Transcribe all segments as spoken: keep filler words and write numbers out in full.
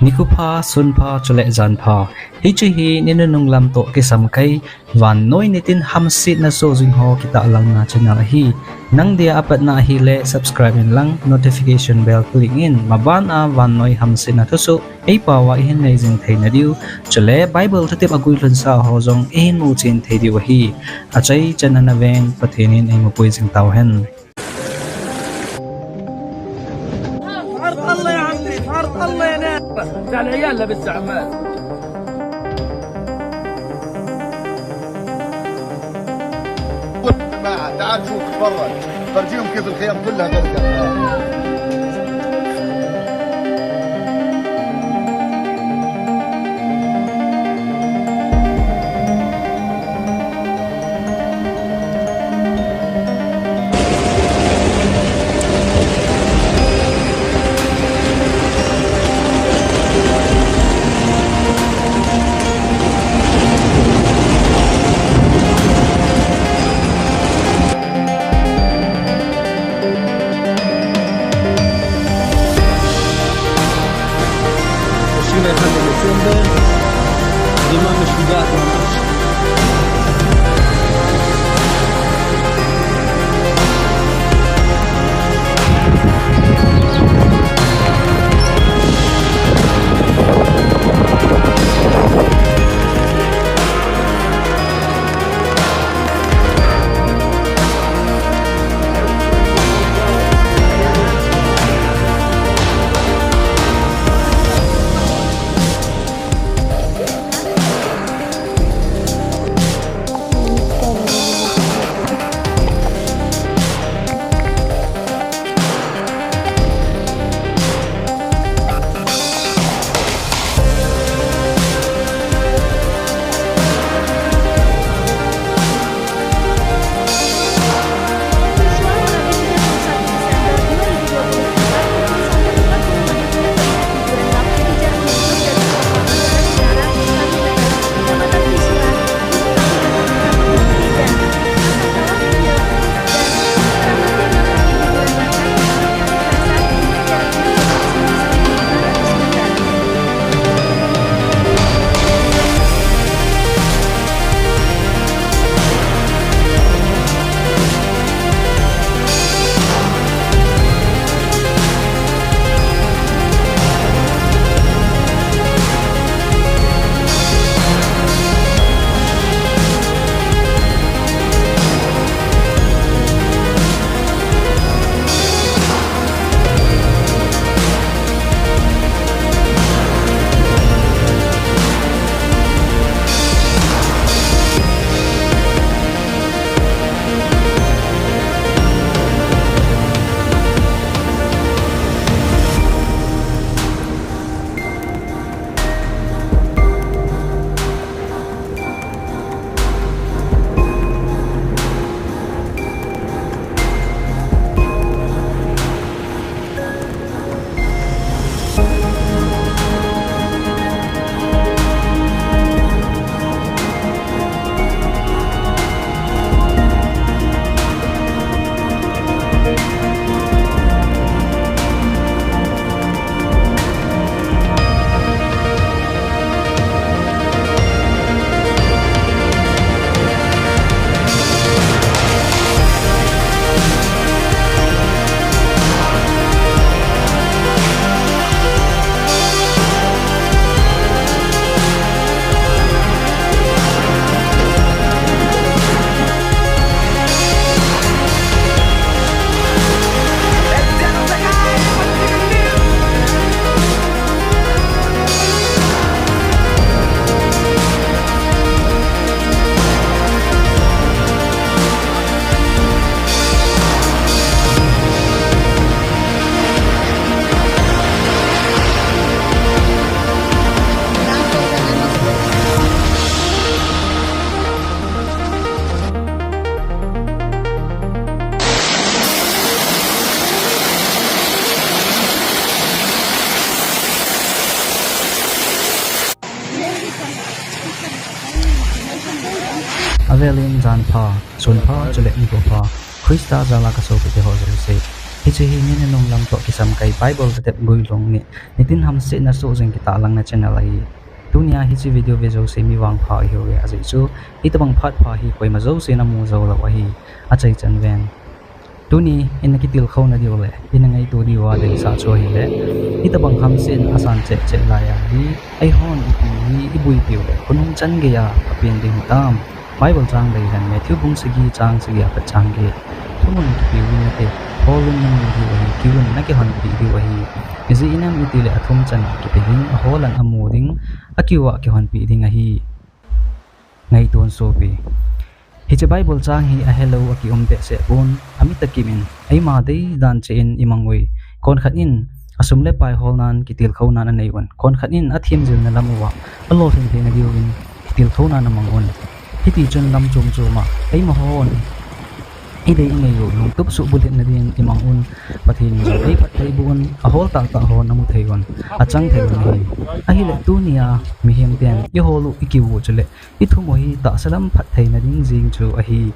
Nikho pha, sun pha, chule jan pha. Hiche hi ni nunung lam toh kisam kai, vannoi nitin hamsetna soh jing ho kitahlang na channel ahi. Nang dia apatna ahile subscribe in lang, notification bell click in, maban a vannoi hamsetna thusoh eipao a ihin nei jing theina diu. Chule Bible thutep aguilhunsa ho jong ihin muchen thei diu ahi. Achaichan ana veng Pathen in eimapui jing tauhen. حرب الله يا عمي، حرب الله يا ناس. ده العيال لابس عمال. تعال شوف، اتفرج. فرجيهم كيف الخيام كلها تركب. Avelin jan pha, sun pha, chule nikho pha, Christa jal a kasopite ho jouse. Hiche hi ni nunung lam toh kisam kai Bible katep guilhung ni, nitin hamsetna soh jing kitahlang na channel ahi. Tunia hiche video ve jouse mi vangpha ihiuve, ajeh chu hitobang phat pha hi koima jousen amu joulou ahi, achaichan ven. Tuni ina kitilkhouna diu le ina ngaito diuva deisah chu ahile, hitobang hamsetna asan cheh cheh laiya hi, eihon ipi hi iboipiu le khonung chan geiya apen ding hitam. Bible chang dei hen, Matthew bung sagi chang sagi a pat chang get. Thumun kipeuvin nate, holun namu diu ahi, kiuvin nakihonpeh diu ahi. Ijeh inem itile athum chan kipe ding, aholan amu ding, akiuva kihonpeh ding ahi. Ngaiton sopi. Hiche Bible chang hi ahelou akium behseh pon, ami takim in, eima deidan cheh in imang ui. Konkhat in asum le pai holnan kitilkhounan anei un, konkhat in athemjilna lam uva alolhin theina diuvin kitilkhounan amang un. Hitichun lam chom choma eimahon idei inei u lungtup suh bulhitna din imang un. Pathen in jong eiphattheiboh un, ahol tahtah ho namu thei un, achang thei un ahi. Ahile tunia mihem ten ihol u, ikiu u chule ithum u hi tahsa lam phattheina ding jeng chu ahi.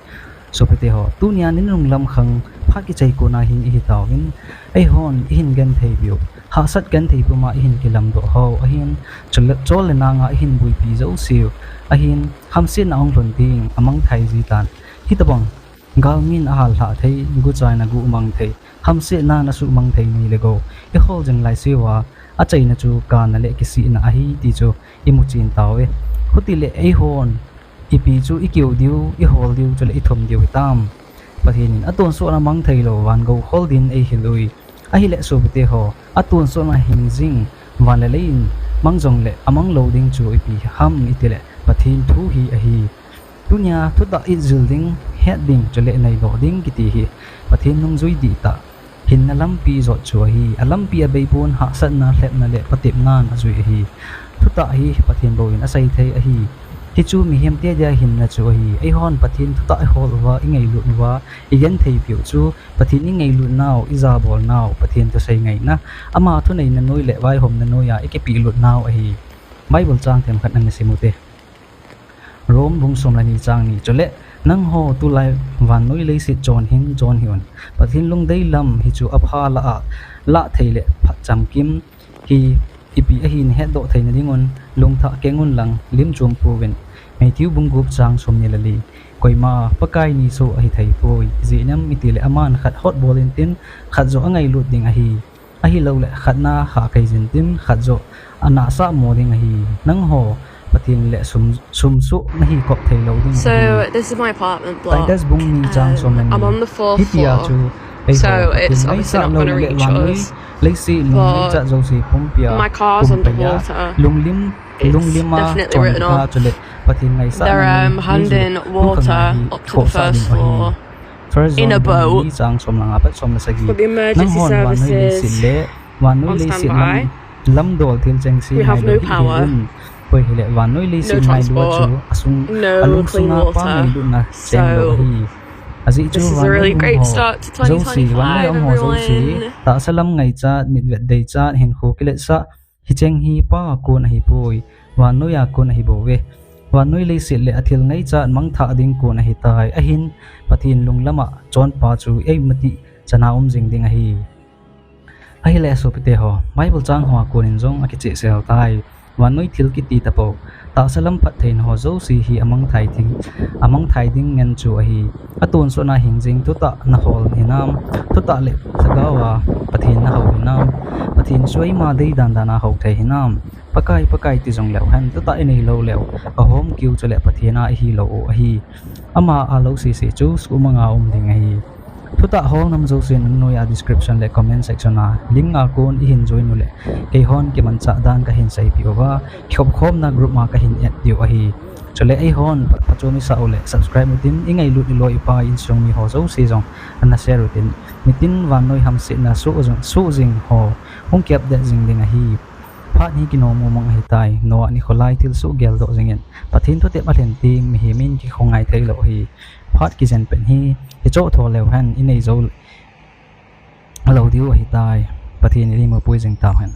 Sopite ho, tunia ni nunung lam khang phat kichai kona hin ihi tauvin, eihon ihin gentheipiu, hahsat genthei puma ihin kilamdoh ho ahin, chol le nanga ihin boipi jouseu ahin, hamsetna ahung lhun ding amangthai jitan. Hitobang galmin ahallhah thei, guchaina guhmang thei, hamsetna nasuhmang thei nei le gou ihol jing laiseuva, achaina chu kana le kisihna ahi ti chu imuchen tauve. Khutile eihon ipi chu ikiu diu, ihol diu chule ithum diu hitam. Pathen in atonsotna mang theilou van gou khol din eihil ui. Ahile sopite ho, atonsotna hing jing van le lei in mang jongle amang lou ding chu ipi ham itile Pathen thu hi ahi. Tunia thutah itjil ding, het ding chule neidoh ding kiti hi Pathen nungjui dihtah hinna lampi jot chu ahi. Alampi abeipon, hahsatna, lhepna le patepnan ajui ahi. Thutah hi Pathen bou in asei thei ahi. Hichu mihemte dia hinna chu ahi. Eihon Pathen thutah ihol uva, ingailut uva, igentheipiu chu Pathen ingailutnau, ijabolnau, Pathen thusei ngaina, ama thuneina noi le vaihomna noiya ikipehlut nau ahi. Bible chang themkhat ana sim ute. Rome bung som le ni chang ni, chule nangho tulai vannoi leiset chon hin chon hih un. Pathen lungdei lam hichu apha lah a, lah thei le phat chamkim hi ipi ahi nahetdoh theina dingun lungthah keng unlang lim chom pouvin. Matthew bung gup chang som ni le li. Koima Pakai ni soh ahi theipoi. Ijeh inem itile aman khat hotbol intin, khat joh angailut ding ahi. Ahiloule khatna hahkai jintin, khat joh anahsah mo ding ahi. Nangho Pathen le sum, sumsoh nahi kop theilou ding ahi. Titus bung ni chang som le ni. Hitia chu eiho Pathen ngaisah louna le vannoi leiset lung ngaichat jouse pumpia pumpia lunglim, lunglima chonta chule Pathen ngaisahna nei lungkhanga hi khohsah ding ahi. First John bung ni chang som le nga pat som le sagi. Nanghon vannoi leiset le vannoi leiset lam, lamdol thil chengse ngailu hih un. Koi hile vannoi leiset ngailu chu asung, alungsunga pa ngailutna chenglou ahi. Ajeh chu vannoi umho jouse, vannoi umho jouse tahsa lam ngaichat, mitvet deichat, hinkho kiletsah, hicheng hi pa a kon ahipoi, vannoiya kon ahibouve. Vannoi leiset le athil ngaichat mangthah ding kon ahitai. Ahin Pathen lunglama chonpa chu eimatih chana um jing ding ahi. Ahile sopite ho, Bible chang hoa konin jong akichehsel tai. Vannoi thil kiti tapou, tahsa lam phattheina ho jouse hi amangthai ding, amangthai ding ngen chu ahi. Atonsotna hing jing thutah nahol hinam, thutah le lhagaova Pathen nahou hinam, Pathen chu eima deidan dana hou thei hinam. Pakai, Pakai ti jongleu hen, thutah inei louleu, ahom kiu chule Pathen a ihilou u ahi. Ama a lou sese chu sumanga um ding ahi. Thutah hol nam jousen nanoiya description le comment section a link a kon ihin join ule, keihon kimanchah dan kahin seipeh uva, kikhopkhomna group a kahin add diu ahi. Chule eihon phat, phatchom isah ule subscribe utin, ingailut iloi ipai insung miho jouse jong ana share utin. Nitin vannoi hamsetna soh jing, soh jing ho hung kiupdate jing ding ahi. Phat hi kinom mong mong ahitai, Noah nikho lai thilsoh geldoh jingin, Pathen thutep alhen teng mihem in kikhongai theilou ahi. Phat kijen pen hi, hichoh tho leu hen inei jou lou diu ahitai. Pathen in eimapui jing tauhen.